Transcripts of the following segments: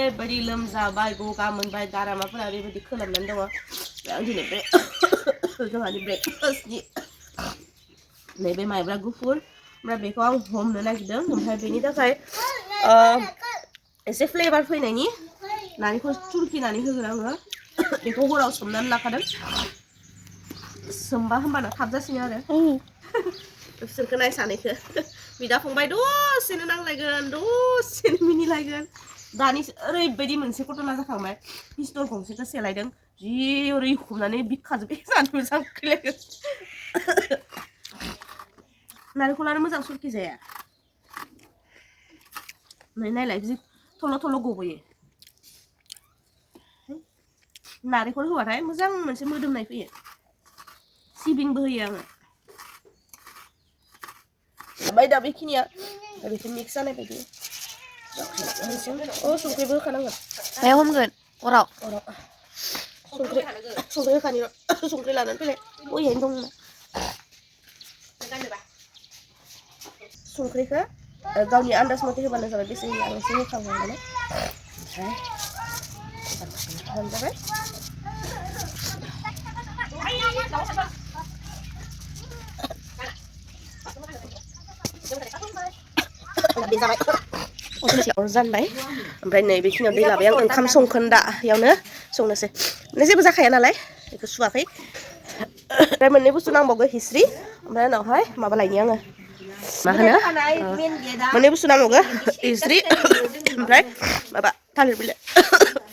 ओरैबायदि लोमजाबाय गगा मोनबाय गारामाफोरा ओरैबायदि खोलोमनानै दङ आं दिनै बे जोंहानि ब्रेकफास्टनि नैबे माइब्रा गुफुर ओमफ्राय बेखौ आं हमनो नागिरदों ओमफ्राय बेनि थाखाय एसे फ्लेभार फैनायनि नारेंखल थुरखिनानै होगोन आङो बेखौ हराव सोमनानै लाखादों सोमबा होमबाना थाब जासिनो आरो बिसोरखौ नाय सानैखौ बिदा फंबाय दसेनो नांलायगोन दसेनो मिनिलायगोन दानिसो ओरैबायदि मोनसे घटना जाखांबाय पिस्तल गंसेखौ सेलायदों जि ओरै हमनानै बिखाजोब्बाय जानोबो जांख्रिलायगोन नारेंखलानो मोजां सुरखि जाया नै नायलाय जि थल' थल' गबोयो नारेंखल होबाथाय मोजां मोनसे मोदोमनाय फैयो सिबिंबो होयो आङो ओमफ्राय दा बेखिनिया बेखौ मिक्स जानाय बायदि संख्रिबो होखानांगोन मायाव हमगोन अराव संख्रि होखानि संख्रि लानानै फैलाय बयहायनो दं संख्रिखौ गावनि आन्दाज मथे होबानो जाबाय बेसे होयो आं एसे होखांबाय नालाय ओमफ्राय अर जानबाय ओमफ्राय नै बेखिनियाव दै लाबाय आं ओंखाम संखोन्दा इयावनो संनोसै जेबो जाखाया नालाय बेखौ सुवाखै ओमफ्राय मोननै बुस्थु नांबावगौ हिस्रि ओमफ्राय उनावहाय माबा लायनि आङो मा होनो मोननै बुस्थु नांबावगौ हिस्रि ओमफ्राय माबा थालिर बिलाइ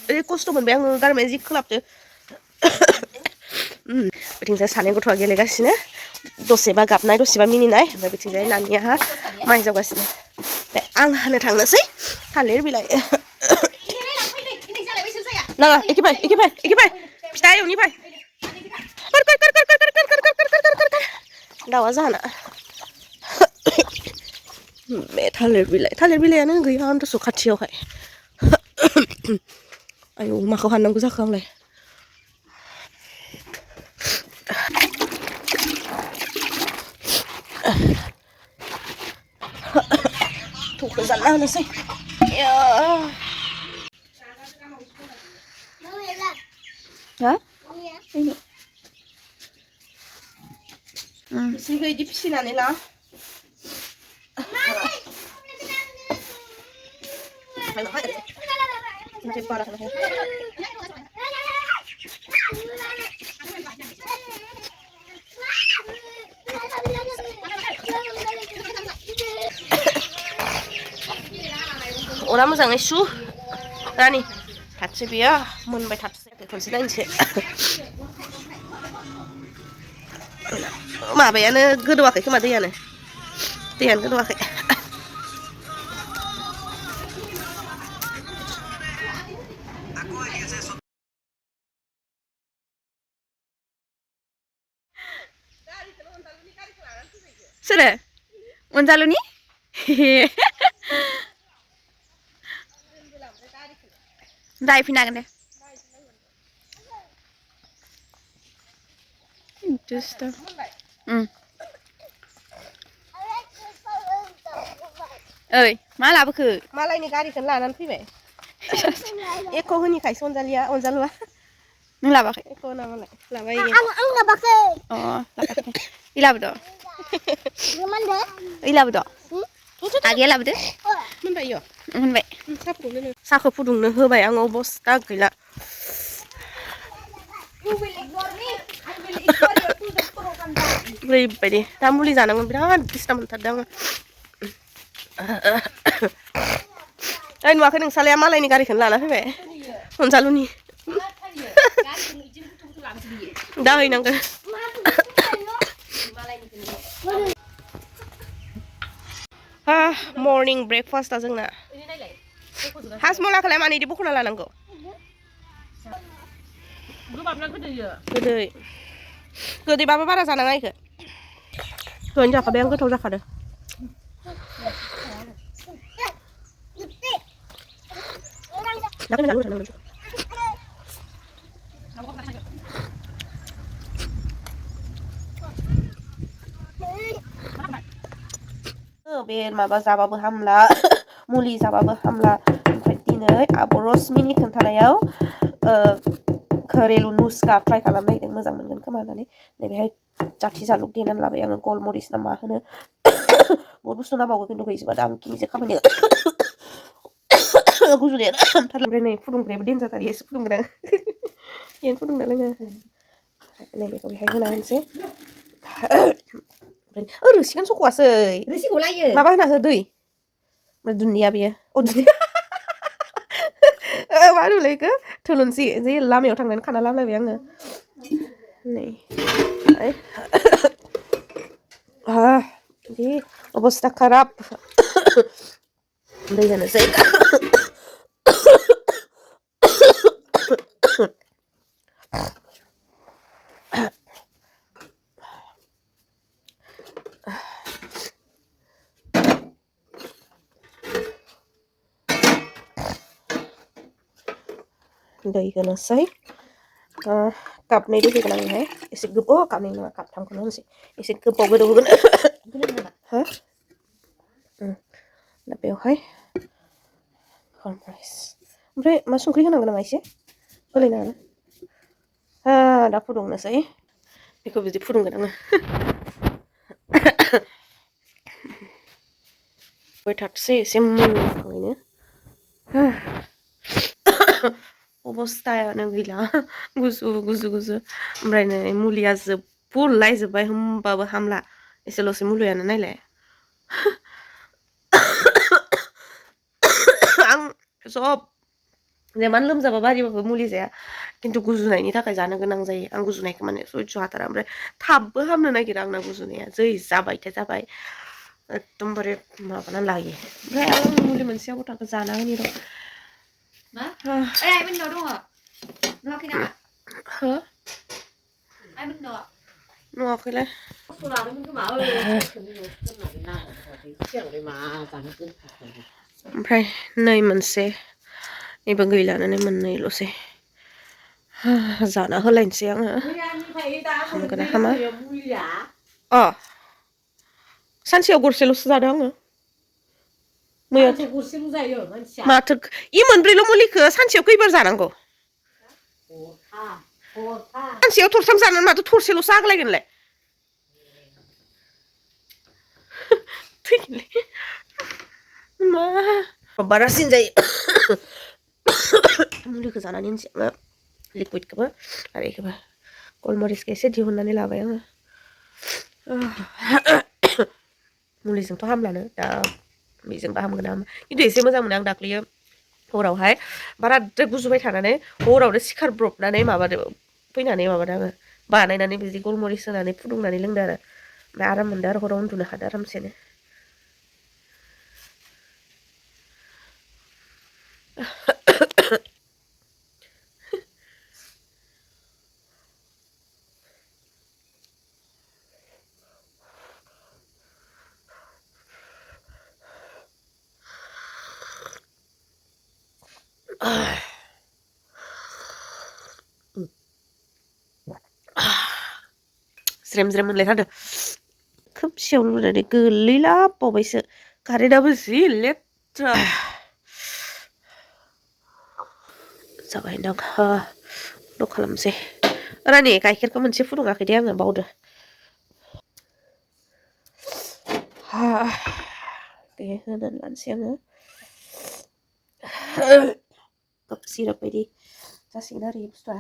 ओरै खस्थ' मोनबाय आङो गारमाया जि खोलाबदो बिथिंजाय सानै गथ'आ गेलेगासिनो दसेबा गाबनाय दसेबा मिनिनाय ओमफ्राय बिथिंजाय नानियाहा माइ जावगासिनो आं हानो थांनोसै थालिर बिलाइ नाङा एखे फाय फिथा एवनि फाय दाउआ जाहाना बे थालिर बिलाइयानो गैया आन्थ'स' खाथियावहाय आयौ माखौ हाननांगौ जाखो आंलाय थौखौ जानना होनोसै बिसोरखौ बिदि फिसिनानै ला अरा मोजाङै सु रानि थाथसै बेयो मोनबाय थाथसै खनसे नायनोसै माबायानो गोदौवाखै खोमा दैयानो गोदौवाखै सोरो अनजालुनि दायफिन हागोन दे ओइ मा लाबोखो मालायनि गारिखौनो लानानै फैबाय एख' होनिखायसो अनजालुआ नों लाबाखै एख' होना मालाय लाबाय आं लाबाखै अ लाबाखै इ लाबोद' इ लाबोद' आगैया लाबोदो मोनबाय इयो मोनबाय साहाखौ फुदुंनो होबाय आङो अबस्था गैला ओरैबायदि दा मुलि जानांगोन बिराद दिस्टार्ब मोनथारदों आङो ओइ नुवाखै नोंसालाया मालायनि गारिखौनो लाना फैबाय अनजालुनि दा हैनांगोन मर्निं ब्रेकफास्टआ जोंना हासमलाखौलाय मानो इदि बख'ना लानांगौ गोदैबाबो बारा जानाङा इखो दहायनो जाखाबाय आं गोथाव जाखादों बे माबा जाबाबो हामला मुलि जाबाबो हामला ओमफ्राय दिनै आब' रसमिनि खोन्थानायाव घरेलु नुस्खा ट्राइ खालामनायदों मोजां मोनगोन खोमा होननानै नैबेहाय जाथि जालुक देनानै लाबाय आङो गलमरिस ना मा होनो बहुद बुस्थु नांबावगौ खिन्थु गैजोबा दा आं खिनसे खामानि गुजुनाया ओमफ्राय नै फुदुंग्रायाबो देन्जार जायो एसे फुदुंग्रा बेनो फुदुंना लोङो नैबेखौ बेहाय होना होनोसै रोसिखौनो सख'वासै रोसिखौ लायो माबा होना हो दै ओमफ्राय दुन्दिया बेयो दुन्दिया मा होनोमोनलाय बेखौ थुलुंसि जै लामायाव थांनानै खाना लाबोलायबाय आङो नै जि अबस्था खाराब दै होनोसै दै होनोसै कापनै दै होगोन आङोहाय एसे गोबाव कापनै नङा कापथामखौनो होनोसै एसे गोबाव गोदौ होगोन हो दा बेवहाय गलमरिस ओमफ्राय मा संख्रि होनांगौ नामा एसे होलायनाङा दा फुदुंनोसै बेखौ बिदि फुदुंगोन आङो बाय थाथोसै एसे मोनखाङैनो अबस्थायानो गैला गुसु गुसु गुसु ओमफ्राय नै मुलिया जोबलायजोब्बाय होमबाबो हामला एसेल'सै मुलियानो नायलाय आं सब जेमान लोमजाबा बारिबाबो मुलि जाया खिन्थु गुजुनायनि थाखाय जानो गोनां जायो आं गुजुनायखौ माने सयज' हाथारा ओमफ्राय थाबबो हामनो नागिरा आंना गुजुनाया जै जाबायथाय जाबाय एकदमबारे माबाना लायो ओमफ्राय आं मुलि मोनसेया गथाखौ जाना होनि र' मा आइ मोननाव दङ नुवाखै नामा हो आइ मोननाव नुवाखैलाय खस्थ' लादोंमोन खोमा सिगांलाय मा जानो दोनखाखो ओमफ्राय नै मोनसे नैबो गैलानो नै मोननैल'सै जाना होलायनोसै आङो हामगोना हामा सानसेयाव गरसेल'सो जादों आङो मैया गरसेल' जायो मानसिया माथो इ मोनब्रैल' मुलिखौ सानसेयाव खैबार जानांगौ सानसेयाव थरथाम जानानै माथो थरसेल'सो आग्लायगोनलाय मा बारासिन जायो मुलिखौ जानानै होनसै आङो लिकुइडखौबो आरो बेखौबो गलमरिसखौ एसे दिहुननानै लाबाय आङो मुलिजोंथ' हामलानो दा बेजोंबा हामगोन ना हामा खिन्थु एसे मोजां मोनो आं दाख्लैयो हरावहाय बाराद्राय गुजुबाय थानानै हरावनो सिखारब्रबनानै माबादो फैनानै माबादों आङो बानायनानै बिदि गलमरिस होनानै फुदुंनानै लोंदों आरो ओमफ्राय आराम मोनदों आरो हराव उन्दुनो हादों आरामसेनो ज्रेम ज्रेम मोनलायथारदों खोमसियाव लुनानै गोलैला बावबायसो कारेन्टआबो जि लेथ्रा जाबायदां द' खालामसै रानि गाइखेरखौ मोनसे फुदुङाखै दे आङो बावदो दे होनानै लानोसै आङो सिराप बायदि जासिगोन आरो बुस्थुआ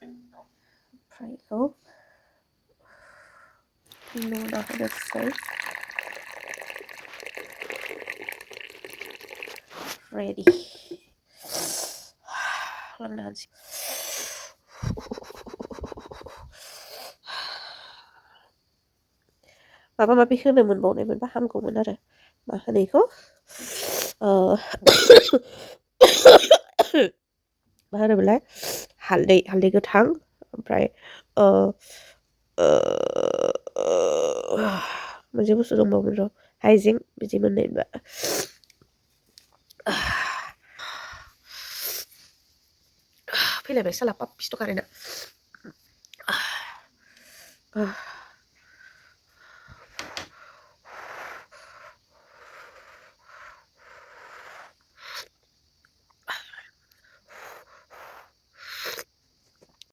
ओमफ्राय बेखौ लुना होनोसै ready लांना होनसै माबा माबि होनो मोनबावनाय मोनबा हामगौमोन आरो मा होनो बेखौ मा होनोमोनलाय हालदै गोथां ओमफ्राय मोनसे बुस्थु दंबावोमोन र' हाइजें बिदि मोननाय मोनबा फैलायबाय साला पाप्पिस्ट' कारेन्टआ